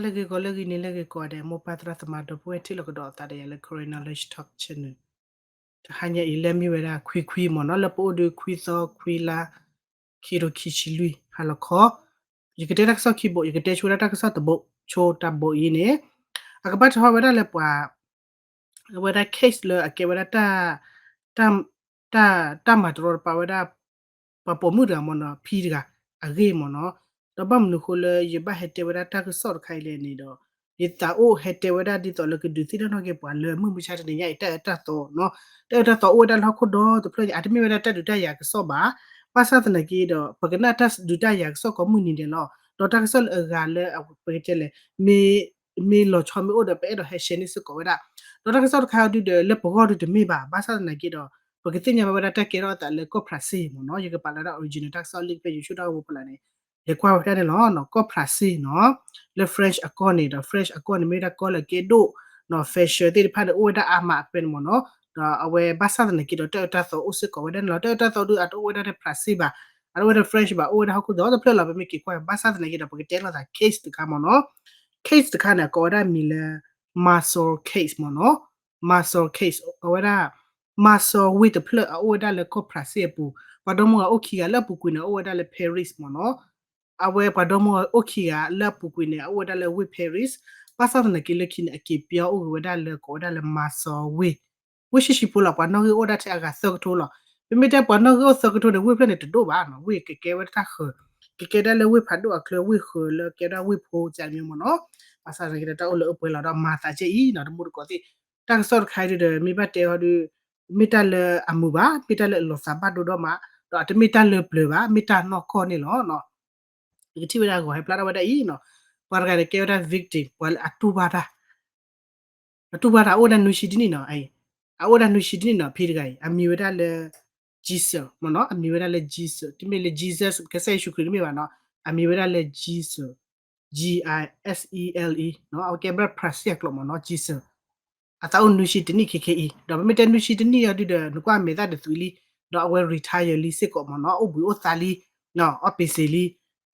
လၢဂ့ၤဂီၤလၢဂ့ၤနံၤလၢဂ့ၤကိးဂၤဒဲး မိၢ်ပၢ်သရၣ်သမါဒီပုၢ်ဝဲၢ်ထံၣ်လိာ်ကဒီးအသးဒီးယၤလၢ Karen Knowledge Talk Channel တဟါညါအံၤလၢမ့ၢ်ဝဲဒၣ်ခွံခွံမ့ၢ်နီၤ လၢပအိၣ်ဒီးခွံသီခွံလါ ခံကထိခံဆံလွံၢ် ဟါလီၤခီ ယကတဲတၢ်ကစီၣ်ခံဘိး ယကတဲဆိဒၣ်တၢ်ကစီၣ်တဘိး ဆိတၢ်ဘိးအံၤန့ၣ် အကဘၣ်ထီၣ်ဝဲဒၣ်လၢပှၤ အဝဲဒၣ် case လၢအကဲဝဲဒၣ် တၢ် တၢ်မၤတရီတပါဝဲဒၣ် ပှၤပိာ်မုၣ်တဂၤမ့ၢ်နီၤ ဖံတဂၤ အဂ့ၢ်မ့ၢ်နီၤ ဒီးဘၣ်မနုၤအဃိလၢယဘၣ်ဟဲတဲဝဲဒၣ်တၢ်ကစီၣ်တခါအံၤလဲၣ်န့ၣ်ဒီး ယသးအိၣ်ဟဲတဲဝဲဒၣ်ဒ်သိးလၢကဒုးသ့ၣ်နီၣ်ထီၣ်က့ၤပှၤလၢမုၢ်မဆါတနံၤညါအံၤ တၢ်အၢတၢ်သီနီၤ တၢ်အၢတၢ်သီအိၣ်ဝဲဒၣ်လၢဟီၣ်ခိၣ်ဒီတဖျၢၣ်န့ၣ် အတမ့ၢ်ဝဲဒၣ်တၢ်ဒုးတၢ်ယၤကစီၣ်ဘၣ် ဘၣ်ဆၣ်သနာ်က့ဒီး ပကနၣ်တၢ်ဒုးတၢ်ယၤကစီၣ်ကိးမုၢ်နံၤဒဲးလီၤ ဒီးတၢ်ကစီၣ်လၢအဂၤလၢပကတဲလဲၣ် မ့ၢ်လီၤဆီမ့ၢ်အိၣ်ဒီး ပအဲၣ်ဒိးဟဲ share န့ၢ်စ့ၢ်ကီးဝဲဒၣ် ဒီးတၢ်ကစီၣ်တခါဒုဒီး လၢပဂီၢ်ဒုတမ့ၢ်ဘၣ် ဘၣ်ဆၣ်သနာ်က့ဒီး ပကသ့ၣ်ညါဘၣ်ဝဲဒၣ်တၢ်ကဲထီၣ်အသးလၢကီၢ်ဖရၣ်စ့ၣ်မ့ၢ်နီၤ ယကပာ်လီၤဒၣ် original တၢ်ကစီၣ် link ဖဲ YouTube တၢ်ဂီၤဖိဖီလာ်န့ၣ် လဲၤကွၢ်ဝဲဒၣ်န့ၣ်လီၤ ကီၢ်ဖရၣ်စ့ၣ်နီၤ လၢ French အကီၢ်န့ၣ်ဒီး French အကီၢ်န့ၣ် မ့ၢ်ဝဲဒၣ်ကီၢ်လၢကဲဒိၣ်နီၤ fashion သ့ၣ်တဖၣ်န့ၣ် အိၣ်ဝဲဒၣ်အါမးဖဲန့ၣ်မ့ၢ်နီၤ ဒီးအဝဲဘၣ်ဆၣ်သနာ်က့ဒီး တၢ်အၢတၢ်သီအိၣ်စ့ၢ်ကီးဝဲဒၣ်န့ၣ်လီၤ တၢ်အၢတၢ်သီဒု အတအိၣ်ဝဲဒၣ်လၢဖရၣ်စ့ၣ်ဘၣ် အတအိၣ်ဝဲဒၣ် French ဘၣ် အိၣ်ဝဲဒၣ်ဟီၣ်ခိၣ်ဒီတဖျၢၣ်လီၤ ပမ့ၢ်က့ၤကွၢ် ဘၣ်ဆၣ်သနာ်က့ဒီး ပကတဲလိာ်သး case တခါမ့ၢ်နီၤ case တခါန့ၣ် ကိးဝဲဒၣ်မံၤလၢ Mansour case မ့ၢ်နီၤ Mansour case အဝဲဒၣ် Mansour ဝ့ၢ်တဖျၢၣ်အအိၣ်ဝဲဒၣ်လၢကီၢ်ဖရၣ်စ့ၣ်အပူၤ ပှၤဒီမါဝၤအိၣ်ခံဂၤလၢအပူၤကွံာ်န့ၣ် အအိၣ်ဝဲဒၣ်လၢ Paris မ့ၢ်နီၤ အဝဲပှၤဒီမါဝၤအိၣ်ခံဂၤလၢအပူၤကွံာ်န့ၣ် အအိၣ်ဝဲဒၣ်လၢဝ့ၢ် Paris ဘၣ်ဆၣ်သနာ်က့လၢခံန့ၣ် အက့ၤပၠီအိၣ်ဂ့ၤဝဲဒၣ်လၢ ကိးဝဲဒၣ်လၢ Mansour ဝ့ၢ် ဝ့ၢ်ဆံးဆံးဖိလီၤ ပှၤနီၣ်ဂံၢ်အိၣ်ဒၣ်ထဲအဂၤသၢကထိလီၤ ပမ့ၢ်တဲပှၤနီၣ်ဂံၢ်အိၣ်သၢကထိန့ၣ် ဝ့ၢ်ဖျၢၣ်န့ၣ်တဒိၣ်ဘၣ်နီၤ ဝ့ၢ်ကကဲဝဲဒၣ်တၢ်ဃၢၤ ကကဲဒၣ်လၢဝ့ၢ်ဖးဒိၣ်အချၢ ဝ့ၢ်ဃၢၤလၢကဲဒၣ်ဝ့ၢ်ဖိကမံၤမ့ၢ်နီၤ ဘၣ်ဆၣ်သနာ်က့ဒီး တၢ်အိၣ်လၢအပှဲၤလီၤဒီးမၤသးကဲအံၤနီၤ တမူတကိးသ့ၣ် တၢ်ကစီၣ်တခါအံၤဒုဒီး မ့ၢ်ဘၣ်တဲအီၤဒု မ့ၢ်တၢ်လၢအမုာ်ဘၣ် မ့ၢ်တၢ်လၢအလီၤသးဘၣ်ဒိဒီးမး ဒီးအတမ့ၢ်တၢ်လၢပျၢၤဘၣ် မ့ၢ်တၢ်နီၢ်ကီၢ်န့ၣ်လီၤ ယကထံၣ်ဝဲဒၣ်အဂီၤဟဲဖျါထီၣ်ဝဲဒၣ်အံၤနီၤ ပှၤတဂၤန့ၣ်ကဲဝဲဒၣ် victim ပှၤလၢအတူၢ်ဘၣ်တၢ် အတူၢ်ဘၣ်တၢ် အအိၣ်ဝဲဒၣ်နွံဆံတနံၣ်နီၤ အအိၣ်ဝဲဒၣ်နွံဆံတနံၣ်နီၤ ဖံတဂၤအံၤ အမံၤဝဲဒၣ်လၢ Gisèle မ့ၢ်နီၤ အမံၤဝဲဒၣ်လၢ Gisèle တမ့ၢ်လၢ Jesus ကစၢ်ယ့ၣ်ၡူးခရံာ်တမ့ၢ်ဘၣ်နီၤ အမံၤဝဲဒၣ်လၢ Gisèle G I S E L E နီၤ အဝဲကဲဘျၣ်ဖရၣ်စ့ၣ်အကျိာ်မ့ၢ်နီၤ Gisèle အသးအိၣ်နွံဆံတနံၣ်ခဲခဲအံၤ ဒီးပမ့ၢ်တဲနွံဆံတနံၣ်အံၤဒုဒီး နကွၢ်မဲာ်သၣ်တသွံလံ ဒီးအဝဲ retire လံစ့ၢ်ကီးမ့ၢ်နီၤ အိၣ်ဘှံးအိၣ်သါလံ အီၣ်ပ့ၤစ့ၤလံ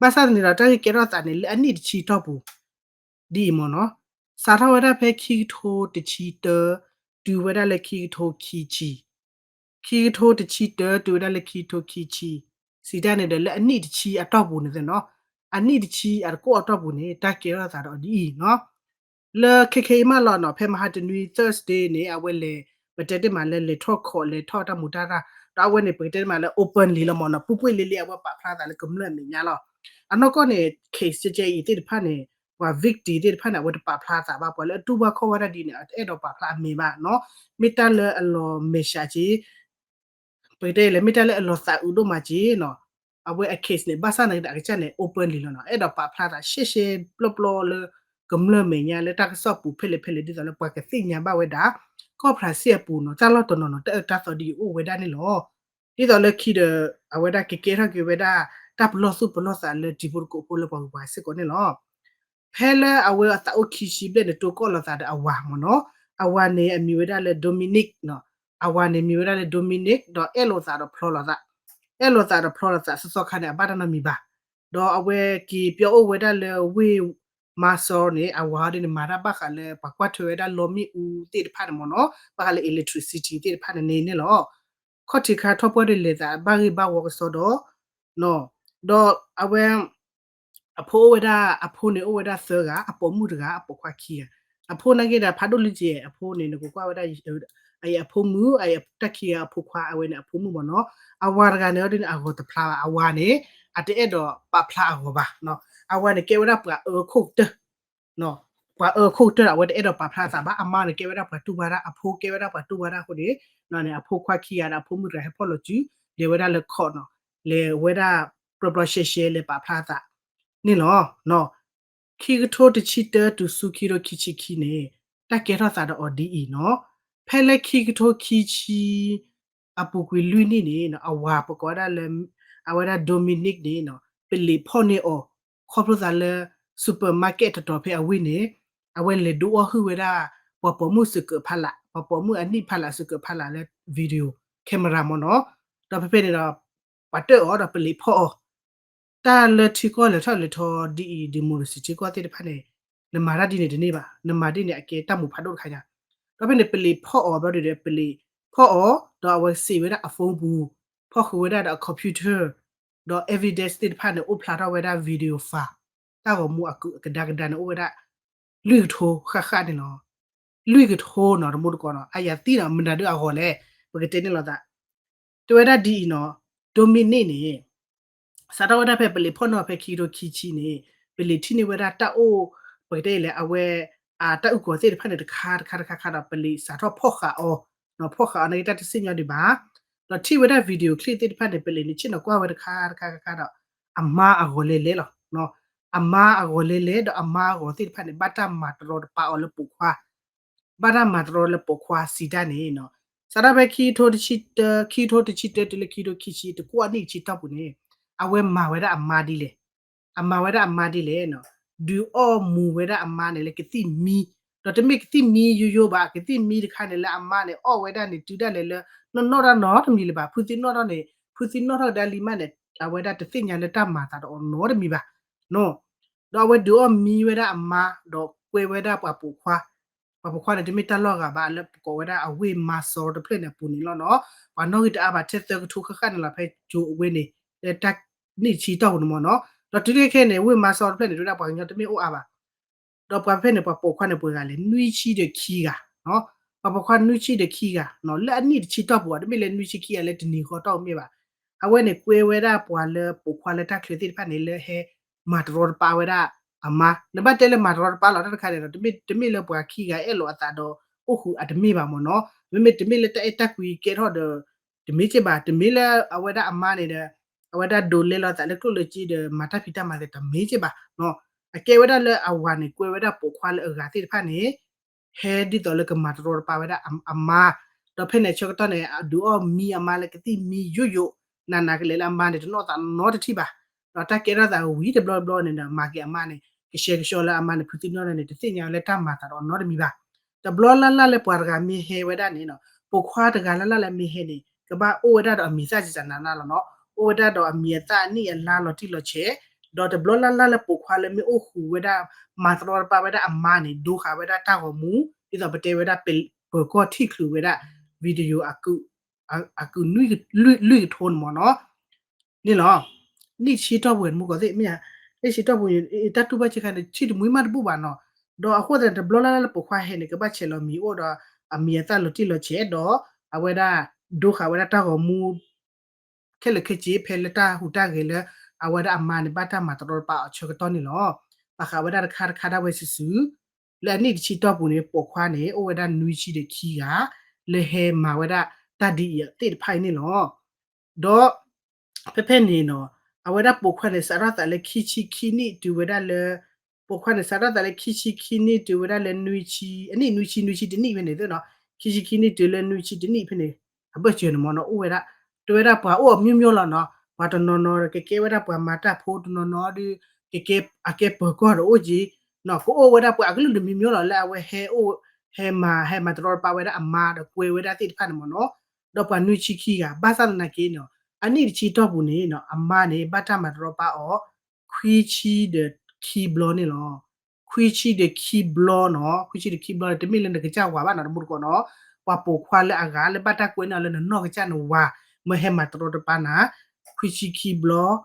ဘၣ်ဆၣ်သနာ်က့ဒီး တၢ်ဂ့ၢ်ကဲထီၣ်သးန့ၣ် လၢအနံၣ်တဆံအတီၢ်ပူၤ ဒ်အံၤမ့ၢ်နီၤ စးထီၣ်ဝဲဒၣ်ဖဲခံကထိတဆံတၢ တုၤဝဲဒၣ်လၢခံကထိခံဆံ ခံကထိတဆံတၢ တုၤဝဲဒၣ်လၢခံကထိခံဆံ စံးတၢ်န့ၣ်ဒီး လၢအနံၣ်တဆံအတီၢ်ပူၤန့ၣ်နီၤ အနံၣ်တဆံအတကိၢ်အတီၢ်ပူၤန့ၣ် တၢ်ကဲထီၣ်သးဒီးဒ်အံၤနီၤ လၢခဲခဲအံၤမးလီၤနီၤ ဖဲမဟါတနွံ Thursday န့ၣ် အဝဲလဲၤ ပတဲတ့ၢ်မးလၢလဲၤထီၣ်ခိး လဲၤထီၣ်တၢ်မူတၢ်ရၢ် ဒီးအဝဲန့ၣ် ပကတဲတ့ၢ်မးလၢ open လံလီၤမ့ၢ်နီၤ ပူၤပှ့ၤလံလံ အဝဲပာ်ဖျါသးလၢကမျၢၢ်အမဲာ်ညါလီၤ အနီၢ်ကီၢ်န့ၣ် case ကဲကဲအံၤသ့ၣ်တဖၣ်န့ၣ် ပှၤ victim သ့ၣ်တဖၣ်န့ၣ် အဝဲတပာ်ဖျါသးဘၣ် ပှၤလၢအတူၢ်ဘၣ်ခီၣ်ဘၣ်တၢ်ဒ်န့ၣ် အတအဲၣ်ဒိးပာ်ဖျါအမံၤဘၣ်နီၤ မ့ၢ်တၢ်လၢအလီၤမဲာ်ဆှးက့ ပကတဲလဲၣ် မ့ၢ်တၢ်လၢအလီၤသးအုးဒိၣ်မးက့နီၤ အဝဲအ case န့ၣ် ဘၣ်ဆၣ်သနာ်က့ဒီး အကစၢ်န့ၣ် open လံလီၤနီၤ အဲၣ်ဒိးပာ်ဖျါသးရှဲရှဲပျီပျီလၢ ကမျၢၢ်မဲာ်ညါလၢတၢ်ကစီၣ်ပူၤဖဲလဲၣ်ဖဲလဲၣ် ဒ်သိးလၢပှၤကသ့ၣ်ညါဘၣ်ဝဲဒၣ် ကီၢ်ဖရၣ်စ့ၣ်အပူၤနီၤ တၢ်လီၢ်တနီၤနီၤ တၢ်အၢတၢ်သီဒ်အံၤအိၣ်ဝဲဒၣ်န့ၣ်လီၤ. ဒ်သိးလၢခံဒီး အဝဲဒၣ်ကကဲထီၣ်က့ၤဝဲဒၣ် တၢ်ပလီၢ်သူၣ်ပလီၢ်သးလၢတံၤဖိသကိးဖိလၢပှၤဂုၤပှၤဂၤစ့ၢ်ကီးန့ၣ်လီၤ. ဖဲလၢအဝဲအသးအိၣ်ခံဆံဘျဲၣ်န့ၣ် တိကိၢ်လိာ်သးဒီးအဝၤမ့ၢ်နီၤ, အဝၤန့ၣ်အမံၤဝဲဒၣ်လၢ Dominique နီၤ, အဝၤန့ၣ်မံၤဝဲဒၣ်လၢ Dominique ဒီးအဲၣ်လိာ်သးဒီးဖျီလိာ်သး, အဲၣ်လိာ်သးဒီးဖျီလိာ်သး စီစီခါန့ၣ် အဘၣ်တၢ်နီတမံၤဘၣ်. ဒီးအဝဲက့ၤပၠီအိၣ်ဝဲဒၣ်လၢဝ့ၢ် Marseille န့ၣ် အဝၤအီၤဒ်န့ၣ် မၤတၢ်ဘၣ်ဃးလၢပှၤကွၢ်ထွဲဝဲဒၣ်လီမ့ၣ်အူသ့ၣ်တဖၣ်န့ၣ်မ့ၢ်နီၤ, ဘၣ်ဃးလၢ electricity သ့ၣ်တဖၣ်န့ၣ်န့ၣ်လီၤ. ခီၣ်ထံးခါထီၣ်ပှၢ်ဒ်လဲၤသးဘၣ်ဂ့ၢ်ဘၣ်ဝီကစီဒီး ဒီးအဝဲ အဖိအိၣ်ဝဲဒၣ် အဖိန့ၣ်အိၣ်ဝဲဒၣ်သၢဂၤ, အပိာ်မုၣ်တဂၤ, အပိာ်ခွါခံဂၤ. အဖိနာ်က့ဒီးဖးဒိၣ်လံက့ၤ အဖိန့ၣ် နကကွၢ်ဝဲဒၣ် အအံၤအဖိမုၣ်, အအံၤတၢ်ခံဂၤအဖိခွါ, အဝဲန့ၣ်အဖိမုၣ်မ့ၢ်နီၤ. အဝၤတဂၤန့ၣ် အီၤဒ်န့ၣ်အဂီၤတဖျါဘၣ်, အဝၤန့ၣ် အတအဲၣ်ဒိးပာ်ဖျါအဂီၤဘၣ်. အဝၤန့ၣ်ကဲဝဲဒၣ်ပှၤအၢခိၣ်ကတၢၢ် ပှၤအၢခိၣ်ကတၢၢ် အဝဲတအဲၣ်ဒိးပာ်ဖျါအသးဘၣ်. အမါန့ၣ်ကဲဝဲဒၣ်ပှၤတူၢ်ဘၣ်တၢ်, အဖိကဲဝဲဒၣ်ပှၤတူၢ်ဘၣ်တၢ်အဃိန့ၣ်, န့ၣ် အဖိခွါခံဂၤဒီးအဖိမုၣ်တဂၤဟဲဖီၣ်လီၤစု လဲၤဝဲဒၣ်လၢ court နီၤ, လဲၤဝဲဒၣ် ပျီပျီရှဲရှဲလဲၤပာ်ဖျါအသးန့ၣ်လီၤ. ခံကထိတဆံတၢတုၤဆူခံကထိခံဆံခံန့ၣ် တၢ်ကဲထီၣ်သးဒီးအီၤဒ်အံၤနီၤ. ဖဲလၢခံကထိခံဆံ အပူၤကွံာ်လွံၢ်နံၣ်န့ၣ် အဝၤပကိးဝဲဒၣ်လၢ အဝဲဒၣ် Dominique န့ၣ် ပလံးဖီၣ်န့ၢ်အီၤ ခီဖျိသးလၢ supermarket တတီၤဖဲအဝ့ၢ်န့ၣ် အဝဲလဲၤဒိအီၣ်ဟုၣ်ဝဲဒၣ် ပှၤပိာ်မုၣ်စကၢးဖးလး, ပှၤပိာ်မုၣ်အနံၣ်ဖးလးစကၢးဖးလးလၢ video camera မ့ၢ်နီၤ. ဒီးဖဲဖဲန့ၣ်ဒီး ပှၤတၢၣ်အီၤဒီးပလံးဖီၣ်အီၤ တၢ်လၢထံကီၢ်လဲၤထီၣ်လဲၤထီဒ်အံၤ democracy ထံကီၢ်သ့ၣ်တဖၣ်န့ၣ် နမၤတၢ်ဒ်န့ၣ်တန့ၢ်ဘၣ်, နမၤဒ်န့ၣ်အကဲတၢ်မိၣ်ဖးဒိၣ်တခါညါ. ဒီးဖဲန့ၣ် ပလံၤဖီၣ်အီၤဘျီဒီး ပလံၤဖီၣ်အီၤ ဒီးအဝဲစံးဝဲဒၣ်အ phone ပူၤ, ဖီၣ်ဃုာ်ဝဲဒၣ်ဒီးအ computer ဒီး evidence သ့ၣ်တဖၣ်န့ၣ် အိၣ်ဖျါထီၣ်ဝဲဒၣ် video file တၢ်ဂီၤမူအကဒါကဒါန့ၣ် အိၣ်ဝဲဒၣ် လွံၢ်ကထိဃၣ်ဃၣ်န့ၣ်လီၤ. လွံၢ်ကထိနီၤ တမူတကိးနီၤ အယၤသံနီၤ မနုၤဒုးအဂီၢ်လဲၣ်, ပကတဲန့ၣ်လိာ်သး တဲဝဲဒၣ်ဒ်အံၤနီၤ, Dominic န့ၣ် စးထီၣ်ဝဲဒၣ်ဖဲပလံၤဖီၣ်နီၤဖဲခံကထိခံဆံန့ၣ် ပလံၤထံၣ်န့ၢ်ဝဲဒၣ်တၢ်အိၣ် ပကတဲအံၤလဲၣ် အဝဲ အတၢ်အုၣ်ကီၤသ့ၣ်တဖၣ်န့ၣ် တခါတခါတခါခါဒီး ပလံၤစးထီၣ်ဖီၣ်ဃာ်အီၤ, ဖီၣ်ဃာ်အီၤန့ၣ် တၢ်တသ့ၣ်ညါဒံးဘၣ်. ဒီးထံၣ်ဝဲဒၣ် video clip သ့ၣ်တဖၣ်န့ၣ် ပလံၤန့ၣ် ဆ့ၣ်နီၤကွၢ်ဝဲတခါတခါတခါဒီး အမါအဂီၢ်လဲၤလဲၤလီၤ. အမါအဂီၢ်လဲၤလဲၤဒီးအမါအဂီၢ်သ့ၣ်တဖၣ်န့ၣ် ဘၣ်တၢ်မၤတရီတပါအီၤလၢပိာ်ခွါ ဘၣ်တၢ်မၤတရီလၢပိာ်ခွါစံးတၢ်န့ၣ်နီၤ, စးထီၣ်ဖဲခံကထိတဆံတၢ ခံကထိတဆံတၢတုၤလၢခံကထိခံဆံ တကွီၢ်နံၣ်တဆံတီၢ်ပူၤန့ၣ် အဝဲမၤဝဲဒၣ်အမါဒ်လဲၣ်, အမၤဝဲဒၣ်အမါဒ်လဲၣ်နီၤ, ဒုးအီၣ်မူၤဝဲဒၣ်အမါန့ၣ်လၢကသံၣ်မံ, ဒီးတမ့ၢ်ကသံၣ်မံယိယိဘၣ်, ကသံၣ်မံတခါန့ၣ်လၢအမါန့ၣ် အီၣ်ဝဲဒၣ်န့ၣ် တုၤဒၣ်လဲာ်လၢ နီၢ်နီၢ်တၢ်နီတမံၤလၢၤဘၣ်, ဖုသံနီၢ်ထီၣ်န့ၣ် ဖုသံနီၢ်ထီၣ်ကဒါလံမးန့ၣ် အဝဲဒၣ်တသ့ၣ်ညါလၢတၢ်မၤသးဒီးအီၤနီတမံၤဘၣ်နီၤ. ဒီးအဝဲဒုးအီၣ်မံဝဲဒၣ်အမါ ဒီးကွဲဝဲဒၣ်ပှၤပိာ်ခွါ, ပှၤပိာ်ခွါန့ၣ် တမ့ၢ်တၢ်လီၢ်ဂၤဘၣ် လၢပကိးဝဲဒၣ်အဝ့ၢ်မါစီတဖျၢၣ်န့ၣ်အပူၤန့ၣ်လီၤနီၤ. ပှၤနီၣ်ဂံၢ်တအါဘၣ် ထဲသၢကထိဃၣ်ဃၣ်န့ၣ်လီၤ ဖဲကၠိအဝ့ၢ်န့ၣ် လၢတၢ်နံၣ်တဆံတီၢ်ပူၤန့ၣ်မ့ၢ်နီၤ. ဒီးတုၤခဲခဲန့ၣ် ဝ့ၢ်မါစီတဖျၢၣ်န့ၣ် တဲဝဲဒၣ်ပှၤကညီတမ့ၢ်အိၣ်အါဘၣ် ဒီးပှၤဖဲန့ၣ် ပှၤပိာ်ခွါန့ၣ်ပှဲၤဂၤလဲၣ် နွံဆံဒီးခံဂၤ, ပှၤပိာ်ခွါနွံဆံဒီးခံဂၤ လၢအနံၣ်တဆံတီၢ်ပူၤ တမ့ၢ်လၢနွံဆံခံဂၤလၢတနံၤဃီတီၢ်မ့ၢ်ဘၣ်. အဝဲန့ၣ်ကွဲဝဲဒၣ်ပှၤလၢပိာ်ခွါလၢတၢ်ချၢသ့ၣ်တဖၣ်န့ၣ် လၢဟဲမၤတရီတပါဝဲဒၣ်အမါ, နဘၣ်တဲလၢမၤတရီတပါလီၤ တၢ်တခါန့ၣ်ဒီး တမ့ၢ်လၢပှၤခံဂၤအဲၣ်လိာ်အသးဒီးအိၣ်ဃုာ်အတမ့ၢ်ဘၣ်မ့ၢ်နီၤ. မ့မ့ၢ်တမ့ၢ်လၢတၢ်အဲၣ်တၢ်ကွံကဲထီၣ်ဒီး တမ့ၢ်က့ဘၣ်, တမ့ၢ်လၢအဝဲဒၣ်အမါန့ၣ်ဒီး အဝဲဒၣ်ဒိးလဲလီၤသးလၢကျိၣ်လၢစ့ဒီး မၤတၢ်ဖံးတၢ်မၤသ့ တမ့ၢ်က့ဘၣ်. အကဲဝဲဒၣ်လၢအဝၤန့ၣ် ကွဲဝဲဒၣ်ပိာ်ခွါလၢအဂၤသ့ၣ်တဖၣ်န့ၣ် ဟဲဒ်သိးလၢကမၤတရီတပါဝဲဒၣ်အမါ, ဒီးဖဲန့ၣ်အဆၢကတီၢ်န့ၣ် အဒုးအီၣ်မံအမါလၢကသံၣ်မံယိယိ, နးနးကလဲာ်လၢအမါန့ၣ် တနီၣ်သးနီတထံၣ်ဘၣ်. ဒီးတၢ်ကဲထီၣ်သးဝံၤတဘျီဘျီန့ၣ်ဒီး မၤက့ၤအမါန့ၣ် ကဆှဲကဆှီလၢအမါန့ၣ် ဖုသံနီၣ်ထီၣ်န့ၣ် တသ့ၣ်ညါလၢတၢ်မၤသးဒီးအီၤနီတမံၤဘၣ်. တဘျီလၢ်လၢ်လၢပှၤတဂၤမ့ၢ်ဟဲဝဲဒၣ်န့ၣ်နီၤ, ပိာ်ခွါတဂၤလၢ်လၢ်လၢမ့ၢ်ဟဲန့ၣ် ကဘၣ်အိၣ်ဝဲဒၣ်ဒီးအမံၤသၣ်စံးစးနးနးလီၤနီၤ, အိၣ်ဝဲဒၣ်ဒီးအမံၤအသၣ်အနံၣ်အလါလီၤတံၢ်လီၤဆဲး, ဒီးတဘျီလၢ်လၢ်လၢပိာ်ခွါလၢမ့ၢ်အိၣ်ဃုာ်ဝဲဒၣ် မၤတရီတပါဝဲဒၣ်အမါန့ၣ် ဒိဃာ်ဝဲဒၣ်တၢ်ဂီၤမူ, ဒ်သိးပတဲဝဲဒၣ် ပၢၤကီၢ်ထံၣ်ချုးဝဲဒၣ် video အကုၢ် အကုၢ်နွံကထိန့ၣ်မ့ၢ်နီၤ. န့ၣ်လီၤ. နံၣ်ဆံတီၢ်ပူၤန့ၣ် မူကီၢ်သ့ၣ်မ့ၢ်ဧါ, နံၣ်ဆံတီၢ်ပူၤန့ၣ် တၢ်တူၢ်ဘၣ်စ့ၢ်ကီးန့ၣ် ဆံၣ်တမှံမးတဘူၣ်ဘၣ်နီၤ. ဒီးအဃိသတးန့ၣ် တဘျီလၢ်လၢ်လၢပိာ်ခွါဟဲန့ၣ် ကဘၣ်ဆဲးလီၤမံၤအိၣ်ဒီး အမံၤအသၣ်လီၤတံၢ်လီၤဆဲးဒီး အဝဲဒၣ် ဒိဃာ်ဝဲဒၣ်တၢ်ဂီၤမူ ခဲလၢာ်ခဲဆ့ဖဲလၢတၢ်ဟူးတၢ်ဂဲၤလၢ အဝဲဒၣ်အမါန့ၣ် ဘၣ်တၢ်မၤတရီတပါအဆၢကတီၢ်န့ၣ်လီၤ. ဘၣ်ဃးဝဲဒၣ်တခါတခါဒၣ်ဝဲစုာ်စုာ် လၢအနံၣ်တဆံတီၢ်ပူၤန့ၣ် ပိာ်ခွါန့ၣ် အိၣ်ဝဲဒၣ်နွံဆံဒီးခံဂၤ လၢဟဲမၤဝဲဒၣ်တၢ်ဒ်အံၤသ့ၣ်တဖၣ်အံၤန့ၣ်လီၤ. ဒီး ဖဲဖဲန့ၣ်နီၤ အဝဲဒၣ်ပိာ်ခွါန့ၣ် စးထီၣ်သးလၢခံဆံခံနံၣ်တုၤဝဲဒၣ်လၢ ပိာ်ခွါန့ၣ် စးထီၣ်သးလၢခံဆံခံနံၣ်တုၤဝဲဒၣ်လၢနွံဆံ အနံၣ်နွံဆံ နွံဆံတနံၣ်ဖဲန့ၣ်သ့နီၤ, ခံဆံခံနံၣ်တုၤလၢနွံဆံတနံၣ်ဖဲန့ၣ် အဘၢၣ်စၢၤန့ၣ်မ့ၢ်နီၤ အိၣ်ဝဲဒၣ် တဲဝဲဒၣ်ပှၤအိၣ်အမျိုးမျိုးလီၤနီၤ, ပှၤတနီၤနီၤဒီး ကကဲဝဲဒၣ်ပှၤမၤတၢ်ဖိ တနီၤနီၤဒီး ကကဲ အကဲပၢၤကီၢ်ဒီးအိၣ်က့ၤ နီၤ ကအိၣ်ဝဲဒၣ်ပှၤအကလုာ်တမံၤမံၤလီၤ လၢအဝဲဟဲအိၣ် ဟဲမၤ ဟဲမၤတရီတပါဝဲဒၣ်အမါဒီးကွဲဝဲဒၣ်သ့ၣ်တဖၣ်န့ၣ်မ့ၢ်နီၤ, ဒီးပှၤနွံဆံခံဂၤ ဘၣ်ဆၣ်သနာ်က့နီၤ အနံၣ်တဆံတီၢ်ပူၤန့ၣ်နီၤ အမါန့ၣ် ဘၣ်တၢ်မၤတရီတပါအီၤ ခွံဆံဒီးခံဘျီန့ၣ်လီၤ. ခွံဆံဒီးခံဘျီနီၤ, ခွံဆံဒီးခံဘျီန့ၣ် တမ့ၢ်လၢနကစၢ်ဝၤဘၣ်နီၤ တမူတကိးနီၤ, ပှၤပိာ်ခွါလၢအဂၤလၢဘၣ်တၢ်ကွဲန့ၢ်အီၤလၢနနီၢ်ကစၢ်နဝၤ မ့ၢ်ဟဲမၤတရီတပါနၤ ခွံဆံခံဘျီ န့ၣ်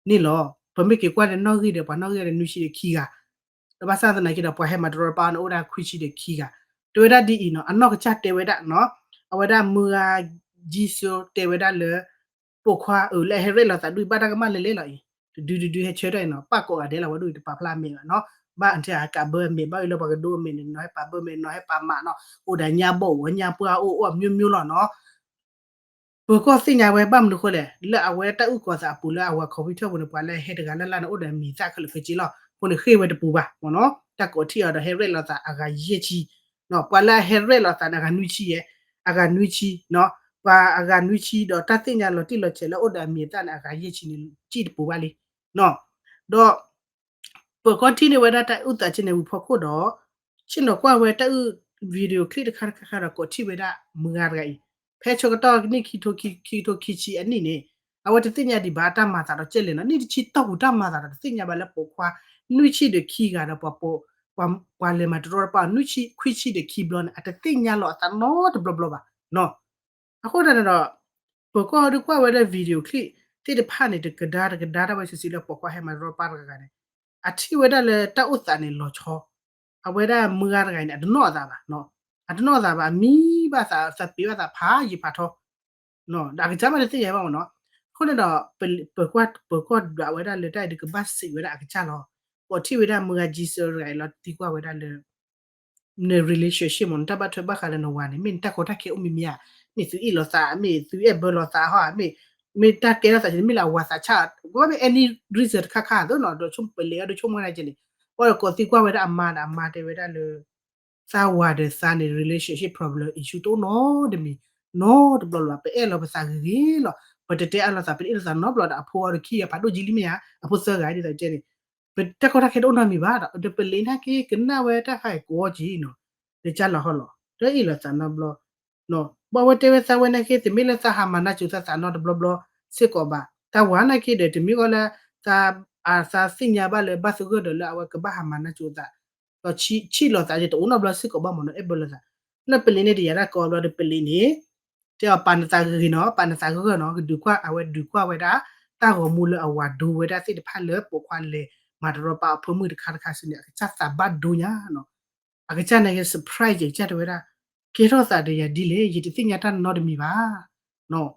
လီၤ. ပမ့ၢ်က့ၤကွၢ်ဒီးနီၣ်ဂံၢ်ဒီး ပှၤနီၣ်ဂံၢ်ဒီးနွံဆံဒီးခံဂၤ, ဒီးဘၣ်ဆၣ်သနာ်က့ဒီး ပှၤဟဲမၤတရီတပါအီၤန့ၣ် အိၣ်ဝဲဒၣ်ခွံဆံဒီးခံဂၤ, တဲဝဲဒၣ်ဒ်အံၤနီၤ, အနီၢ်ကစၢ်တဲဝဲဒၣ်နီၤ, အဝဲဒၣ်မုၢ်ဂၤ ကၠံစိ တဲဝဲဒၣ်လၢ ပိာ်ခွါအၢၣ်လၢအဟဲရဲၣ်လီၤသးဒ်အံၤ ဘၣ်တၢ်ကမၣ်လဲၤလဲၤလီၤအံၤ, တဒုတဒုဟဲဆၢထၢၣ်အံၤနီၤ, ပၣ်ကိးဂၤဒဲးလီၤ ဝဲဒၣ်အံၤတပာ်ဖျါအမဲာ်ဘၣ်နီၤ, ဘၣ်အထၢၣ်အကးဘၢအမဲာ် ဘၣ်အံၤလၢပှၤကဒိအမဲာ်န့ၣ် နီၤဟဲပာ်ဘၢမဲာ် နီၤဟဲပာ်မးနီၤ, အိၣ်ဒီးညါဘီၣ်ဝီၤညါပှၢ်အိၣ် အိၣ်အမျိုးမျိုးလီၤနီၤ ပၢၤကီၢ်သ့ၣ်ညါဝဲ ဘၣ်မနုၤဃိလဲၣ် လၢအဝဲတၢ်အုၣ်ကီၤသးအပူၤလၢအဝဲ computer ပူၤန့ၣ် ပှၤလၢဟဲတဂၤလၢ်လၢ်န့ၣ် အိၣ်ဒီးအမံၤသၣ်ခဲလၢာ်ခဲဆ့လီၤ. အဃိန့ၣ်ဃ့ၢ်ဝဲတပူၤဘၣ်မ့ၢ်နီၤ, တၢ်ကိးထီၣ်အီၤဒီးဟဲရဲၣ်လီၤသးအဂၤယဲၢ်ဆံ, ပှၤလၢအဟဲရဲၣ်လီၤသးန့ၣ် အဂၤနွံဆံယဲၢ်, အဂၤနွံဆံ, ပှၤအဂၤနွံဆံဒီးတၢ်သ့ၣ်ညါလီၤတံၢ်လီၤဆဲးလၢအိၣ်ဒီးအမံၤအသၣ်န့ၣ် အဂၤယဲၢ်ဆံန့ၣ် စံၣ်တပူၤဘၣ်လံ. ဒီး ပၢၤကီၢ်ထံၣ်န့ၢ်ဝဲဒၣ်တၢ်အုၣ်သးဆ့ၣ်န့ၣ်ဝံၤဖီခိၣ်ဒီး ဆ့ၣ်နီၤကွၢ်ဝဲတၢ်အုၣ် video clip တခါတခါခါဒီးကိးထီၣ်ဝဲဒၣ်မုၢ်ဂၤတဂၤအံၤ, ဖဲဆၢကတီၢ်နံၣ်ခံကထိခံကထိခံဆံအနံၣ်န့ၣ် အဝဲတသ့ၣ်ညါဒံးဘၣ်တၢ်မၤသးဒီးကဲလဲၣ်နီၤ, နံၣ်တဆံတီၢ်ပူၤတၢ်မၤသးဒီးတသ့ၣ်ညါဘၣ်လၢပိာ်ခွါ နွံဆံဒီးခံဂၤဒီးပှၤပိာ် ပှၤလဲၤမၤတရီတပါ နွံဆံ ခွံဆံဒီးခံဘျီန့ၣ် အတသ့ၣ်ညါလီၤအသးနီတဘျီဘျီဘၣ်. အဃိသတးန့ၣ်ဒီး ပၢၤကီၢ်ဒုးကွၢ်ဝဲဒၣ် video clip သ့ၣ်တဖၣ်န့ၣ် တကဒါတကဒါတၢ်ဝဲစုာ်စုာ်လၢပိာ်ခွါဟဲမၤတရီတပါတဂၤဂၤန့ၣ် အထံၣ်ဝဲဒၣ်လၢတၢ်အိၣ်သးန့ၣ်လီၤဆီ အဝဲဒၣ်မုၢ်ဂၤတဂၤန့ၣ် အတနီၣ်အသးဘၣ်. အတနီၣ်အသးဘၣ် အမံဘၣ်သး သးပ့ၤဘၣ်သးဖးယံာ်ဖးထီ ဒီးအကစၢ်မးတသ့ၣ်ညါဘၣ်မ့ၢ်နီၤ. အဃိန့ၣ်ဒီး ပၢၤကီၢ်ဒုးဝဲဒၣ်လၢတၢ်အံၤဒုးကဘၣ်စံးဝဲဒၣ်အကစၢ်လီၤ. ပှၤထံၣ်ဝဲဒၣ်မုၢ်ဂၤကံစၢတဂၤအံၤလီၤ သံကွၢ်ဝဲဒၣ်လၢ န relationship မ့ၢ် နတၢ်ဘၣ်ထွဲဘၣ်ဃးလၢနဝၤန့ၣ် မ့ၢ်နတၢ်ကီတၢ်ခဲအိၣ်မံၤမံၤဧါ, မ့ၢ်သုအ့ၣ်လိာ်သး, မ့ၢ်သုအဲၣ်ဘၢလိာ်သးဟီ, မ့ၢ် မ့ၢ်တၢ်ကဲထီၣ်သးန့ၣ် မ့ၢ်လၢအဝၤသးဆး, ဝဲမ့ၢ် any reason တခါခါသ့နီၤ, ဒီးဆိပလဲၤအီၤ ဒီးဆိကမိၣ်ဝဲဒၣ်ကဲန့ၣ်, ပှၤဒီးကိးသံကွၢ်ဝဲဒၣ်အမါဒီး အမါတဲဝဲဒၣ်လၢ သးဝၤဒီးသးန့ၣ် relationship problem issue တအိၣ်နီတမံၤ, နီတဘျီလၢၤဘၣ်, ပအဲၣ်လီၤပသးဂ့ၤဂ့ၤလီၤ, ပတတဲအါလိာ်သး ပတအ့ၣ်လိာ်သးနီတဘျီဒီး အဖိအီၤဒီးခံဂၤ ဖးဒိၣ်ကၠံလံမ့ၢ်ဧါ, အဖိသၢဂၤဒ်သိးတဲန့ၣ်, ပတၢ်ကီတၢ်ခဲတအိၣ်နီတမံၤဘၣ်ဒီး ဒီးပလံၤနာ်က့ ကနၣ်ဝဲတၢ်ခါအံၤကဝီကံနီၤ, ဒီးကၢ်လီၤဟီလီၤ, တအ့ၣ်လိာ်သးနီတဘျီ ဘၣ်ဝဲတဲဝဲသးဝဲနာ်က့ တမ့ၢ်လၢသးဟးမၤနၢ်စိၤသးသးနီတဘျီဘျီစ့ၢ်ကီးဘၣ်, တၢ်ဝၤနာ်က့ဒီး တမ့ၢ်ဃီလၢ သး အသးသ့ၣ်ညါဘၣ်လၢဘၣ်သဂၢၢ်ဒီးလၢအဝဲကဘၣ်ဟးမၤနၢ်စိၤသး, ဒီးဆံးလီၤသးယတအိၣ်နီတဘျီစ့ၢ်ကီးဘၣ်မ့ၢ်နီၤ, အဲၣ်ဘၢလိာ်သး, လၢပလံၤန့ၣ်တယာ်တၢ်ကီဘျီဒီးပလံၤန့ၣ် တဲအီၤပာ်နသးဂ့ၤဂ့ၤနီၤ, ပာ်နသးဂၢၢ်ဂၢၢ်နီၤ, ကဒုးကွၢ် အဝဲဒုးကွၢ်ဝဲဒၣ် တၢ်ဂီၤမူလၢအဝၤဒိဝဲဒၣ်သ့ၣ်တဖၣ်လၢပိာ်ခွါလဲၤမၤတရီတပါအဖၢမုၢ်တခါတခါစုန့ၣ် အကစၢ်သးဘၣ်ဒိညါနီၤ, အကစၢ်န့ၣ်က့ surprise ယကစၢ်တဲဝဲဒၣ်, ကဲထီၣ်သးဒီးယၤဒ်လဲၣ် ယတသ့ၣ်ညါတၢ်နီတမံၤဘၣ်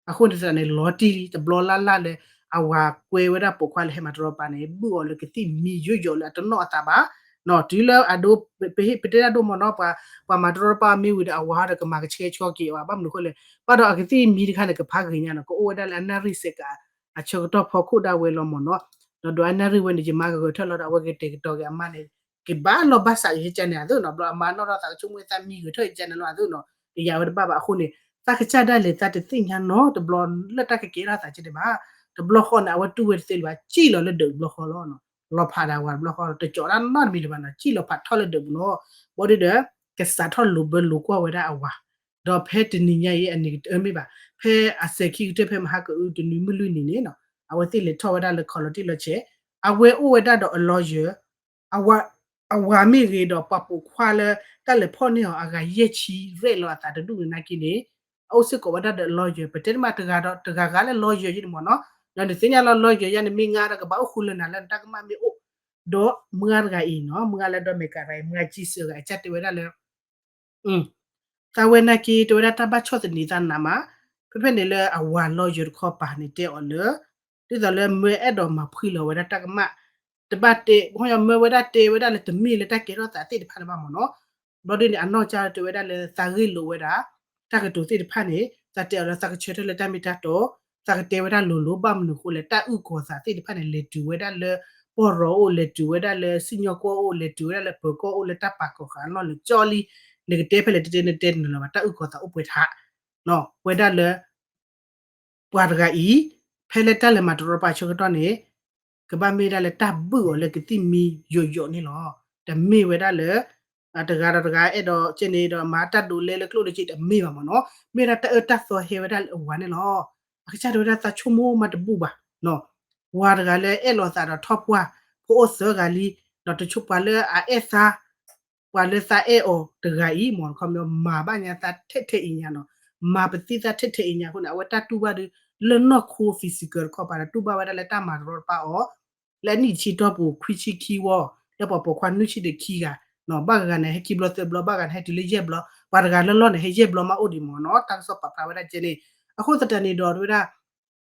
အဃိန့ၣ်သတးန့ၣ် လီၤတံၢ်လံ တဘျီလၢ်လၢ်လၢ အဝၤကွဲဝဲဒၣ်ပိာ်ခွါလၢဟဲမၤတရီတပါန့ၣ် ဘုၣ်အီၤလၢကသံၣ်မံယိာ်ယိာ်လၢအတနီၣ်အသးဘၣ်, တုၤလၢအဒိ ပဟ့ၣ်ပတဲတၢ်ဒိၣ်မ့ၢ်နီၤ, ပှၤမၤတရီတပါမ့ၢ်ဝံၤဒီး အဝၤဒီးကမၤကဆှဲကဆှီက့ၤအီၤ ဘၣ်မနုၤအဃိလဲၣ်, ဘၣ်ဒီးအကသံၣ်မံတခါန့ၣ် ကဖးဂ့ၤညါနီၤ, ကအိၣ်ဝဲဒၣ်လၢအနၣ်ရံၣ်စဲးကး အဆၢကတီၢ်ဖီခိၣ်ဒၣ်ဝဲလီၤမ့ၢ်နီၤ, ဒီးဒိးအနၣ်ရံၣ်ဝဲန့ၣ် ယမါကဂဲၤထၢၣ်လီၤဒီး အဝဲကတဲာ်ကတီၤက့ၤအမါန့ၣ် ကဘၣ်လီၤဘၣ်စးက့ၤယကန့ၣ်အသိးနီၤ, ဘျီအမါနီၣ်ထီၣ်သးကဆိကမိၣ်သးမံဂဲၤထၢၣ်ယကန့ၣ်လီၤအသိးနီၤ, တယာ်ဝဲတဘၣ်ဘၣ်အဃိန့ၣ်, သးကစၢ်ဒၣ်လဲာ်သးတသ့ၣ်ညါနီတဘျီလၢတၢ်ကကဲထီၣ်သးကဲန့ၣ်ဘၣ်, တဘျီဃီန့ၣ် အဝဲတူၢ်ဝဲတသ့လၢၤဘၣ် ကံၣ်လီၤလၢဒၢးတဘျီဃီလီၤ, လီၤဖးဒီးအဝၤတဘျီဃီလီၤ, တကၠီးတၢ်နီတမံၤလၢၤဘၣ်နီၤ, ကံၣ်လီၤဖးထီၣ်လၢဒၢးပူၤလီၤ, ဘၣ်ဒီး ကစးထီၣ်လိာ်ဘၢလိာ်ကွၢ်ဝဲဒၣ်အဝၤ, ဒီးဖဲတနံၤညါအံၤအနံၤကတၢၢ်မ့ၢ်ဘၣ်, ဖဲအစဲၤခံကတၢၢ်ဖဲမဟါကအုတနွံမုၢ်လွံၢ်နံၤန့ၣ်နီၤ, အဝဲသ့ၣ်လဲၤထီၣ်ဝဲဒၣ်လၢခီၣ်လီၤတံၢ်လီၤဆဲး, အဝဲအိၣ်ဝဲဒၣ်ဒီးအ lawyer အဝၤမ့ၢ်ဂ့ၤဒီးပှၤပိာ်ခွါလၢတၢ်လဲၤဖီၣ်န့ၢ်အီၤအဂၤယဲၢ်ဆံ ရဲၣ်လီၤအသးတဒူၣ်န့ၣ်နာ်က့န့ၣ်, အအိၣ်စ့ၢ်ကီးဝဲဒၣ်ဒီး lawyer ပတဲတမးတဂၤဒီးတဂၤဂၤလၢ lawyer ယဲန့ၣ်မ့ၢ်နီၤ, ဒီးနသ့ၣ်ညါလီၤ lawyer ယဲန့ၣ်မ့ၢ်ငါဒီးကဘၣ်အိၣ်ဃူလၢနၤလၢနတၢ်ကမၣ်မ့ၢ်အိၣ်, ဒီးမုၢ်ဂၤတဂၤအံၤနီၤ, မုၢ်ဂၤလၢဒီးမဲာ်ကးတဂၤအံၤ မုၢ်ဂၤကံစၢၤဂၤအံၤ ကစၢ်တဲဝဲဒၣ်လၢ သးဝဲနာ်က့တဲဝဲဒၣ်တၢ်ဘၣ်ဆီၣ်သနံးသးနးမး, ဖဲဖဲန့ၣ်လၢအဝၤ lawyer တခီပၤန့ၣ်တဲအီၤလၢ ဒ်သိးလၢမၢအဲၣ်ဒိးမၤဖှံလီၤဝဲဒၣ်တၢ်ကမၣ်, တဘၣ်တဲ, မၢဝဲဒၣ်တဲဝဲဒၣ်လၢတမ့ၢ်လၢတၢ်ကဲထီၣ်သးသ့ၣ်တဖၣ်န့ၣ်ဘၣ်မ့ၢ်နီၤ, ဘျီဒ်န့ၣ် အနီၢ်ကစၢ်တဲဝဲဒၣ်လၢသးဂ့ၢ်လိာ်ဝဲဒၣ် တၢ်ကတိၤသ့ၣ်တဖၣ်န့ၣ် သးတဲအီၤလၢသးကဆၢထၢၣ်လၢတၢ်မ့ၢ်တၢ်တီ, သးကတဲဝဲဒၣ်လိၤလိၤဘၣ်မနုၤအဃိလဲၣ် တၢ်အုၣ်ကီၤသးသ့ၣ်တဖၣ်န့ၣ် လဲၤတုၤဝဲဒၣ်လၢပီၢ်ရီအိၣ်, လဲၤတုၤဝဲဒၣ်လၢစံၣ်ညီၣ်ကွီၢ်အိၣ်, လဲၤတုၤဝဲဒၣ်လၢပၢၤကီၢ်အိၣ် လၢတၢ်ပာ်ကီၤဃာ်အလီၢ်လၢကၠီလံ, နကတဲဖဲလဲၣ်တတဲနတဲနုာ်လီၤဘၣ် တၢ်အုၣ်ကီၤသးအိၣ်ပှဲၤထး ဝဲဒၣ်လၢ ပှၤတဂၤအံၤ ဖဲလၢတၢ်လဲၤမၤတရီတပါဆၢကတီၢ်န့ၣ် ကဘၣ်မ့ၢ်ဒၣ်လၢတၢ်ဘုၣ်အီၤလၢကသံၣ်မံယိာ်ယိာ်န့ၣ်လီၤ. တမ့ၢ်ဝဲဒၣ်လၢ တဂၤဒီးတဂၤအဲၣ်ဒိးကဲန့ၣ်ဒီးမၤတၢ်ဒိးလဲလၢကျိၣ်လၢစ့တမ့ၢ်ဘၣ်မ့ၢ်နီၤ, မ့ၢ်ဒၣ်တၢ်အၢတၢ်သီဟဲဝဲဒၣ်လၢအဝၤန့ၣ်လီၤ. အကစၢ်တဲဝဲဒၣ်သးဆိကမိၣ်မးတဘူၣ်ဘၣ် ဝၤတဂၤလၢအဲၣ်လီၤသးဒီးထီၣ်ပှၢ် ဖိအိၣ်သၢဂၤလံ, ဒီးတဆိပှၤလၢအအဲၣ်သး ပှၤလၢသးအဲၣ်အီၤတဂၤအံၤ မ့ၢ်ခီမ့ၢ် မၤဘၣ်ညါသးထဲထဲအံၤညါနီၤ, မၤပသံသးထဲထဲအံၤညါအဃိန့ၣ် အဝဲတၢ်တူၢ်ဘၣ်ဒီး လၢနီၢ်ခိ physical တခီပၤဒီး တူၢ်ဘၣ်ဝဲဒၣ်လၢတၢ်မၤတရီတပါအီၤ လၢအနံၣ်တဆံတီၢ်ပူၤ ခွံဆံခံဝီ လၢပှၤပိာ်ခွါနွံဆံဒီးခံဂၤ, ဘၣ်ဂၤဂၤန့ၣ် ဟဲခံဘျီသၢဘျီ ဘၣ်ဂၤန့ၣ် ဟဲတုၤလၢယဲၢ်ဘျီ ပှၤတဂၤလၢလီၢ်န့ၣ် ဟဲယဲၢ်ဘျီမးအိၣ်ဒံးမ့ၢ်နီၤ, တၢ်ကစီၣ်ပာ်ဖျါဝဲဒၣ်ကဲန့ၣ်, အဃိသတးန့ၣ်ဒီး တဝဲဒၣ်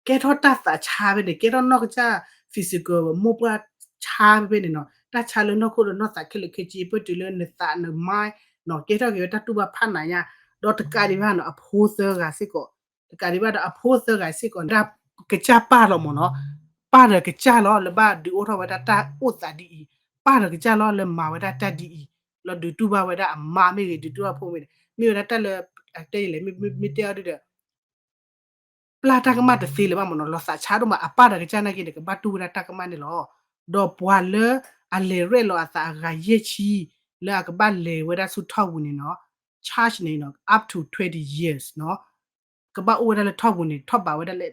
ကဲထီၣ်တၢ်သးဆါဖဲန့ၣ် ကဲထီၣ်နီၢ်ကစၢ် physical မိၢ်ပှၢ်ဆါဖဲန့ၣ်နီၤ, တၢ်ဆါလၢနီၢ်ခိဒီးနီၢ်သးခဲလၢာ်ခဲဆ့ ပၢၢ်တုၤလၢနသးနမါနီၤ, ကဲထီၣ်က့ၤဝဲတၢ်တူၢ်ဘၣ်ဖးနးညါ, ဒီးတကးဒံးဘၣ်နီၤ အဖိသၢဂၤစ့ၢ်ကီး, တကးဒံးဘၣ်ဒီးအဖိသၢဂၤစ့ၢ်ကီးန့ၣ် ဒၣ်ကစၢ်ပၢ်လီၤမ့ၢ်နီၤ, ပၢ်ဒီးကစၢ်လီၤ လၢဘၣ်ဒုးအိၣ်ထီၣ်ဝဲဒၣ်တၢ်အိၣ်သးဒ်အံၤ, ပၢ်ဒီးကစၢ်လီၤလၢမၤဝဲဒၣ်တၢ်ဒ်အံၤ, လီၤဒုးတူၢ်ဘၣ်ဝဲဒၣ်အမါမ့ၢ်ဂ့ၤ ဒုးတူၢ်ဘၣ်ဖိမ့ၢ်ဂ့ၤ, မ့ၢ်ဝဲဒၣ်တၢ်လၢ တဲလဲၣ် မ့ၢ်တဲအီၤဒ်ဒီး ပျၢ်တၢ်ကမၣ်တသ့လၢၤဘၣ်မ့ၢ်နီၤ, လီၤသးဆါဒိၣ်မး အပၢ်ဒီးကစၢ်နာ်က့န့ၣ် ကဘၣ်တူၢ်ဝဲဒၣ်တၢ်ကမၣ်န့ၣ်လီၤ. ဒီးပှၤလၢအလဲၤရဲၣ်လီၤအသးအဂၤယဲၢ်ဆံ လၢအကဘၣ်လဲၤဝဲဒၣ်ဆူထီၣ်ပူၤန့ၣ်နီၤ, charge န့ၣ်နီၤ up to twenty years နီၤ, ကဘၣ်အိၣ်ဝဲဒၣ်လၢထီၣ်ပူၤန့ၣ် ထီၣ်ဘးဝဲဒၣ်လၢ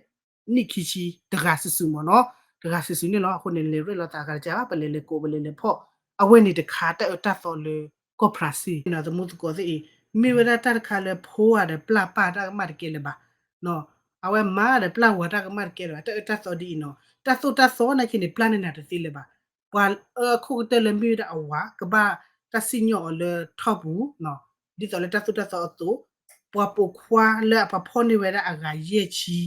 နံၣ်ခံဆံ တဂၤစုာ်စုာ်မ့ၢ်နီၤ, တဂၤစုာ်စုာ်န့ၣ်လီၤ. အဃိန့ၣ် လဲၤရဲၣ်လီၤသးအဂၤတကးဘၣ် ပလဲၤလဲၤကိး ပလဲၤလဲၤဖီၣ် အဝဲန့ၣ်တခါတၢ်အၢတၢ်သီလၢ ကီၢ်ဖြးစ့ၣ် သမူသကိးသ့ၣ်အံၤ မ့ၢ်ဝဲဒၣ်တၢ်တခါလၢဖိဧါဒီးပျၢ်ပၢ်တၢ်ကမၣ်တကဲလၢၤဘၣ်, အဝဲမၤဒီးပျၢ်ဝၤတၢ်ကမၣ်တကဲလၢၤဘၣ်, တၢ်အၢတၢ်သီဒ်အံၤနီၤ, တၢ်သိၣ်တၢ်သီနာ်က့န့ၣ် ပျၢ်န့ၢ်နၤတသ့လၢၤဘၣ်. ပှၤအၢအခိၣ်ကတၢၢ်လၢမ့ၢ်ဝဲဒၣ်အဝၤ ကဘၣ်တၢ်စံၣ်ညီၣ်အီၤလၢထီၣ်ပူၤ, ဒ်သိးလၢတၢ်သိၣ်တၢ်သီအသိး, ပှၤပိာ်ခွါလၢအပှၤဖီၣ်န့ၢ်ဝဲဒၣ်အဂၤယဲၢ်ဆံ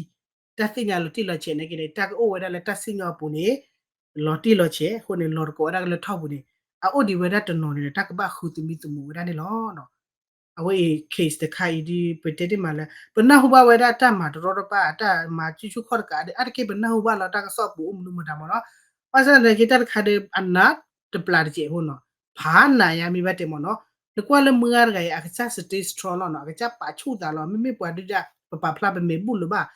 တၢ်သ့ၣ်ညါလီၤတံၢ်လီၤဆဲးနာ်က့န့ၣ် တၢ်ကအိၣ်ဝဲဒၣ်လၢတၢ်စံၣ်ညီၣ်အပူၤန့ၣ် လီၤတံၢ်လီၤဆဲး, အဃိန့ၣ် လီၤတကိးဝဲဒၣ်လၢထီၣ်ပူၤန့ၣ် အအိၣ်ဒံးဝဲဒၣ်တနီၤန့ၣ်ဒီး တၢ်ကဘၣ်ဃုသမံသမိးဝဲဒၣ်န့ၣ်လီၤ. အဝဲအံၤ case တခါအံၤဒ် ပတဲတ့ၢ်မးလၢ ပနၢ်ဟူဘၣ်ဝဲဒၣ်တၢ်မၤတရီတပါ တၢ်မၤကၠူၣ်ဆူၣ်ခီၣ်တကးဒီး အါတက့ၢ်ပနၢ်ဟူဘၣ်လီၤ တၢ်ကစီၣ်ပူၤအိၣ်မနုၤမတၤမ့ၢ်နီၤ, ဘၣ်ဆၣ်သနာ်က့တၢ်တခါဒီး အနးတပျၢ်တစဲးအဃိနီၤ, ဖးနးယါမ့ၢ်ဘၣ်တဲမ့ၢ်နီၤ, နကွၢ်လၢမုၢ်ဂၤတဂၤအံၤ အကစၢ် stay strong လီၤနီၤ, အကစၢ်ပာ်ဆူၣ်သးလီၤ, မ့မ့ၢ်ပှၤဒုးဒၣ် ပပာ်ဖျါပမဲာ်ဘူၣ်လၢၤဘၣ်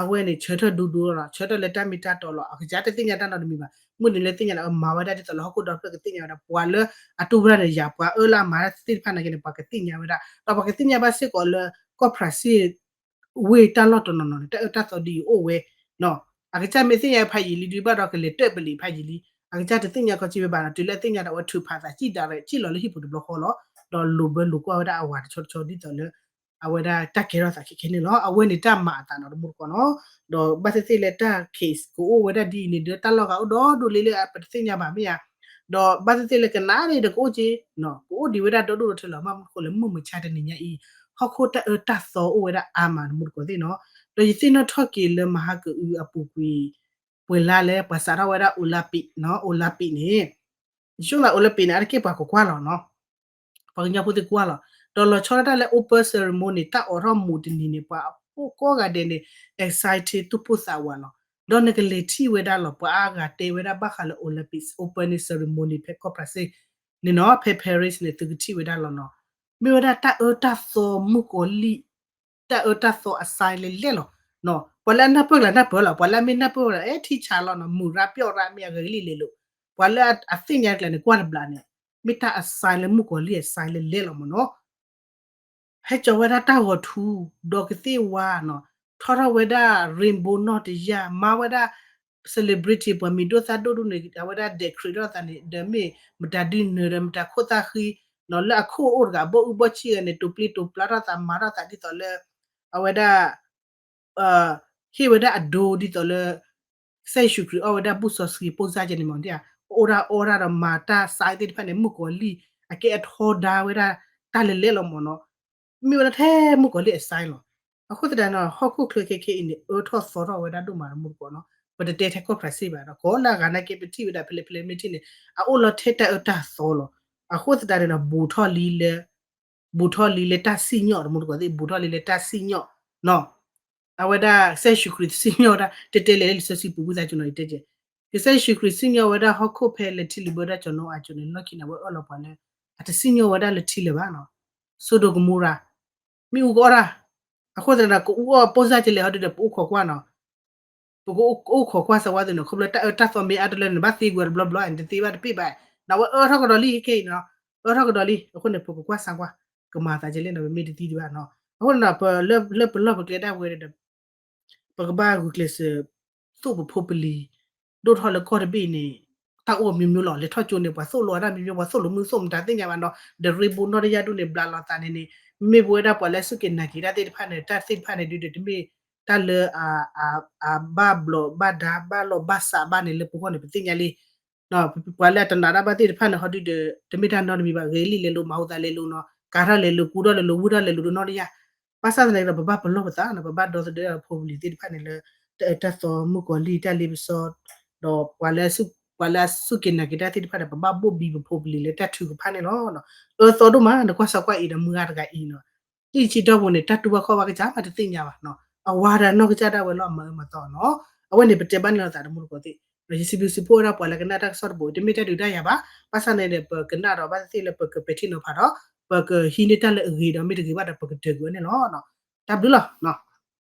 အဝဲန့ၣ် ဆၢထၢၣ်ဒူဒူလီၤ, ဆၢထၢၣ်လၢတၢ်မ့ၢ်တၢ်တီလီၤ, အကစၢ်တသ့ၣ်ညါတၢ်နီတမံၤဘၣ်, မုၢ်နံၤလၢသ့ၣ်ညါဒီး အမၤဝဲဒၣ်ဒ်သိးလၢဟီၣ်ခိၣ်ဒီဖျၢၣ်ကသ့ၣ်ညါဝဲဒၣ်, ပှၤလၢအတူၢ်ဘၣ်န့ၣ်ယၤ ပှၤအၢလၢအမၤတၢ်သ့ၣ်တဖၣ်နာ်က့န့ၣ် ပှၤကသ့ၣ်ညါဝဲဒၣ်, ဒီးပှၤကသ့ၣ်ညါဘၣ်စ့ၢ်ကီးလၢ ကီၢ်ဖြးစ့ၣ် ဝ့ၢ်တၢ်လီၢ်တနီၤနီၤန့ၣ် တၢ်အၢတၢ်သီဒ်အံၤအိၣ်ဝဲ အကစၢ်မ့ၢ်သ့ၣ်ညါဖးယံာ်လံဒုးဘၣ်ဒီး ကလဲၤတၢၣ်ပလံးဖးယံာ်လံ, အကစၢ်တသ့ၣ်ညါကီးက့ဝဲဘၣ်နီၤ, တုၤလၢအသ့ၣ်ညါဒီး အဝဲထုးဖးသးစံၣ်ဒၣ်ရဲၣ် စံၣ်လီၤလၢဟံၣ်ပူၤတဘျီဃီလီၤ, ဒီးလိာ်ဘၢလိာ်ကွၢ်ဝဲဒၣ်အဝၤတဆီတဆီဒ်သိးလၢ အဝဲဒၣ်တၢ်ကဲထီၣ်သးခဲခဲန့ၣ်လီၤ. အဝဲန့ၣ်တၢ်မၤအသးနီၤ တမူတကိးနီၤ, ဒီးဘၣ်သ့ၣ်သ့ၣ်လၢတၢ် case ကအိၣ်ဝဲဒၣ်ဒ်အံၤန့ၣ် ဒီးတၢ်လီၢ်ဂၤအိၣ်ဒီဒူၣ်လံလၢအပတသ့ၣ်ညါဘၣ်မ့ၢ်ဧါ, ဒီးဘၣ်သ့ၣ်သ့ၣ်လၢကနၣ်န့ၣ်ဒီးကအိၣ်က့ ကအိၣ်ဒံးဝဲဒၣ်ဒီဒူၣ်ဒီထၢလီၤ, ဘၣ်မနုၤအဃိလၢမုၢ်မဆါတနံၤညါအံၤ ဟီၣ်ခိၣ်တၢ်အၢတၢ်သီအိၣ်ဝဲဒၣ်အါမး တမူတကိးသ့ၣ်နီၤ, ဒီးယသ့ၣ်နီၣ်ထီၣ်က့ၤလၢမဟါကအုအပူၤကွံာ် ပှဲၤလါလၢပှၤစးထီၣ်ဝဲဒၣ် Olympic နီၤ, Olympic န့ၣ် ယဆိကမိၣ် Olympic န့ၣ် အါတက့ၢ်ပှၤကကွၢ်လီၤနီၤ, ပှၤကညီဖိသ့ၣ်ကွၢ်လီၤ, ဒီးလီၤဆီဒၣ်တၢ်လၢ open ceremony တၢ်အိးထီၣ်မူးတနံၤန့ၣ် ပှၤအိၣ်ကိးဂၤဒဲးန့ၣ် excited သူၣ်ပိၢ်သးဝးလီၤ, ဒီးနကလဲၤထံၣ်ဝဲဒၣ်လီၤ ပှၤအါဂၤတဲဝဲဒၣ်ဘၣ်ဃးလၢ Olympics opening ceremony ဖဲကီၢ်ဖြးစ့ၣ်န့ၣ်နီၤ, ဖဲ Paris န့ၣ် သုကထံၣ်ဝဲဒၣ်လီၤနီၤ, မ့ၢ်ဝဲဒၣ်တၢ်အၢတၢ်သီမုၣ်ကီၤလံၢ် တၢ်အၢတၢ်သီအ sign လဲၣ်လဲၣ်လီၤ, ပှၤလၢအနၢ်ပၢၢ်ကျါနၢ်ပၢၢ်လီၤ, ပှၤလၢအမ့ၢ်နၢ်ပၢၢ်ဝဲဒၣ် အဲ ထံဆးလီၤနီၤ, မုာ်ရၣ်ပျီၣ်ရၣ်မ့ၢ်အဂၤလံလဲၤလိာ်, ပှၤလၢအသ့ၣ်ညါကျါန့ၣ် ကွၢ်တဘျီန့ၣ် မ့ၢ်တၢ်အ sign လၢမုၣ်ကီၤလံၢ်အ sign လဲၣ်လဲၣ်လီၤမ့ၢ်နီၤ ဟဲကၠီၤဝဲဒၣ်တၢ်ဂီၤထူ ဒီးကသ့ၣ်ဝါနီၤ, ထီထီၣ်ဝဲဒၣ် rainbow နီၢ်တယၢ်, မၤဝဲဒၣ် celebrity ပှၤမံၤဒိၣ်သၣ်ဒိၣ်ဒိၣ်န့ၣ် အဝဲဒၣ် decorate ထီၣ်သးန့ၣ် ဒီးမ့ၢ်မတၤဒုးနၢၤဒီးမတၤခိၣ်သၣ်ဃံနီၤ, လၢအခိၣ်အိၣ်တဂၤ ဘီၣ်အုၣ်ဘီၣ်ဆံၣ်ဂၤန့ၣ် တိာ်ပျံၤတိာ်ပျါထီၣ်သး မၤထီၣ်သးဒ်သိးလၢ အဝဲဒၣ် ဟ့ၣ်ဝဲဒၣ်အဒိဒ်သိးလၢ ကစၢ်ယ့ၣ်ၡူးခရံာ်အီၣ်ဝဲဒၣ်ဘူၣ်စီဆှံ ပိၢ်စၢ်ကဲန့ၣ်မ့ၢ် အအိၣ်ဒၣ်အီၣ်ဒၣ်ဒီးမၤတၢ် sign သ့ၣ်တဖၣ်န့ၣ် မုၣ်ကီၤလံၢ် အကဲအထီဒါဝဲဒၣ်တၢ်လဲၤလဲၣ်လီၤမ့ၢ်နီၤ, မ့ၢ်ဝဲဒၣ်ထဲမုၣ်ကီၤလံၢ်အ sign လီၤ. အဃိသတးန့ၣ် ဟီၣ်ခိၣ်ချၢခဲခဲအံၤန့ၣ် အၢထီၣ်သီထီၣ်ဝဲဒၣ်ဒိၣ်မးတမူတကိးနီၤ, ပတတဲထဲကီၢ်ဖြးစ့ၣ်ဘၣ်ဒီး ကိးလၢအဂၤနာ်က့ပထံၣ်ဝဲဒၣ်ဖဲလဲၣ်ဖဲလဲၣ်မ့ၢ်ထံၣ်န့ၣ် အအိၣ်လီၤထဲတၢ်အၢတၢ်သီလီၤ. အဃိသတးန့ၣ်ဒီး ဘူးထီၣ်လံလၢ ဘူးထီၣ်လံလၢတၢ်စံၣ်ညီၣ်တမူတကိးသ့ၣ် ဘူးထီၣ်လံလၢတၢ်စံၣ်ညီၣ်နီၤ, အဝဲဒၣ်ကစၢ်ယ့ၣ်ၡူးခရံာ်စံၣ်ညီၣ်ဝဲဒၣ် တဲတဲလဲၣ်လၢလံာ်စီဆှံပူၤ ဝံသးစူၤနီၤ ယတဲကဲ ကစၢ်ယ့ၣ်ၡူးခရံာ်စံၣ်ညီၣ်ဝဲဒၣ်ဟီၣ်ခိၣ်ဖဲလဲၤထံလုၢ်ဘၢဒၣ်ကၠီၤနိအၤကၠိန့ၣ် လီၢ်ခံန့ၣ် အဝဲအၢၣ်လီၤပှၤလၢ အတစံၣ်ညီၣ်ဝဲဒၣ်လၢထံလၢၤဘၣ်နီၤ, စိဒိၣ်ကမိရၤ မ့ၣ်အူကအီၣ်တၢ်, အဃိသတးဒီး ကအူအီၣ်ပိၢ်စၢ်ကလဲာ်ဟီဒုဒီး ပအိၣ်ခိးကွၢ်နီၤ, ပကအိၣ်ခိးကွၢ်စၢၤဝဲသ့ၣ်နီၤ ခီဖျိတၢ်အၢတၢ်သီမ့ၢ်အါတလၢန့ၣ် ဘၣ်သံကွံာ်တဘျီဘျီ နတသ့ဘၣ်တပ့ၢ်ဘၣ်, နဝဲအၢထီၣ်ကဒီးလံခဲအံၤနီၤ, အၢထီၣ်ကဒီးလံ အဃိန့ၣ် ပကကွၢ်စၢၤကွၢ် ကမၤသးကလဲာ်နီၤ ပမ့ၢ်တသံဒံးဘၣ်နီၤ, အဃိန့ၣ်ဒီး ပလၢပလီၢ်ပကျဲဒၣ်ဝဲဒီး ပကဘၣ်ဂုာ်ကျဲးစၢး သိၣ်ပဖိပလံၤ ဒိၣ်ထီၣ်လၢကီၢ်တဘ့ၣ်န့ၣ် တၢ်အိၣ်မံၤမံၤလီၤ. လဲၤထီၣ်ကၠိန့ၣ် ပှၤသိၣ်လိအတၢ်မံၤမံၤ ပှၤသိၣ်လိမုၢ်သိၣ်မတၤသ့ၣ်ညါဘၣ်နီၤ, ဒီး rainbow နီၢ်တယၢ်ဒူၣ်န့ၣ် ဘျးလီၤသးန့ၣ်န့ၣ် မ့ၢ်ပဝဲဒၣ်ပှၤလၢအစူၢ်က့ၤနာ်က့ၤတၢ်သ့ၣ်တဖၣ်န့ၣ် တၢ်သ့ၣ်တဖၣ်န့ၣ်ဒုးဒီး တမ့ၢ်တၢ်လၢ အဘၣ်ဘျီးဘၣ်ဒါ ဘၣ်လီၢ်ဘၣ်စးဘၣ်န့ၣ်လၢပဂီၢ်န့ၣ် ပသ့ၣ်ညါလံ ပှၤလၢအတနာ်တၢ်ဘၣ်သ့ၣ်တဖၣ်န့ၣ် ဟီဒုဒီး တမ့ၢ်တၢ်နီတမံၤဘၣ် ဂဲၤလံလဲၤလိၤ မၤဟူသးလဲၤလိၤနီၤ ကၤထီၣ်လဲၤလိၤ ကူထီၣ်လဲၤလိၤ ဝံၢ်ထီၣ်လဲၤလိၤဒီးနီၢ်တယၢ် ဘၣ်ဆၣ်သနာ်က့ဒီး ပဘၣ်ပလီၢ်ပသးနီၤ ပဘၣ်ဒီသဒၢဖိပလံၤသ့ၣ်တဖၣ်န့ၣ်လၢ တၢ်အၢတၢ်သီမုၣ်ကီၤလံၢ်တၢ်လ့ပစီ ဒီးပှၤလၢအစူၢ်က့ၤနာ်က့ၤတၢ်သ့ၣ်တဖၣ်ဒီး ပဘၣ်ဘိၣ်ဘံပဖိပလံၤလၢတၢ်ထုကဖၣ်န့ၣ်လီၤ. အၢသီဒိၣ်မး နကွၢ်စၢၤကွၢ်အံၤဒီးမုၢ်ဂၤတဂၤအံၤနီၤ တံၢ်ဆံတီၢ်ပူၤန့ၣ် တၢ်တူၢ်ဘၣ်ခီၣ်ဘၣ်ကစၢ်မးတသ့ၣ်ညါဘၣ်နီၤ အဝၤဒီးနီၢ်ကစၢ်ဒၣ်ဝဲလီၤ အမၤအၢမၤသီနီၤ အဝဲန့ၣ် ပတဲဘၣ်န့ၣ်လီၤသးတမူတကိးသ့ၣ် ဒီးယစံးဘျုးစံးဖှိၣ်ဝဲဒၣ်ပှၤလၢကနၣ်တၢ်ကစီၣ်တဘိ တမ့ၢ်တၢ်ဒုးတၢ်ယၤဘၣ် ဘၣ်ဆၣ်န့ၣ်ဒီး ပကနၣ်ဒီးဘၣ်သ့ၣ်သ့ၣ်လၢပကပဲာ်ထံနီၤဖးဒီး ပကဟံးန့ၢ်တၢ်လၢအဂ့ၤဒီးမ့ၢ်တဂ့ၤဘၣ်ဒီး ပကတၢၢ်ကွံာ်ဝဲန့ၣ်လီၤ. တၢ်ဘျုးလီၤ.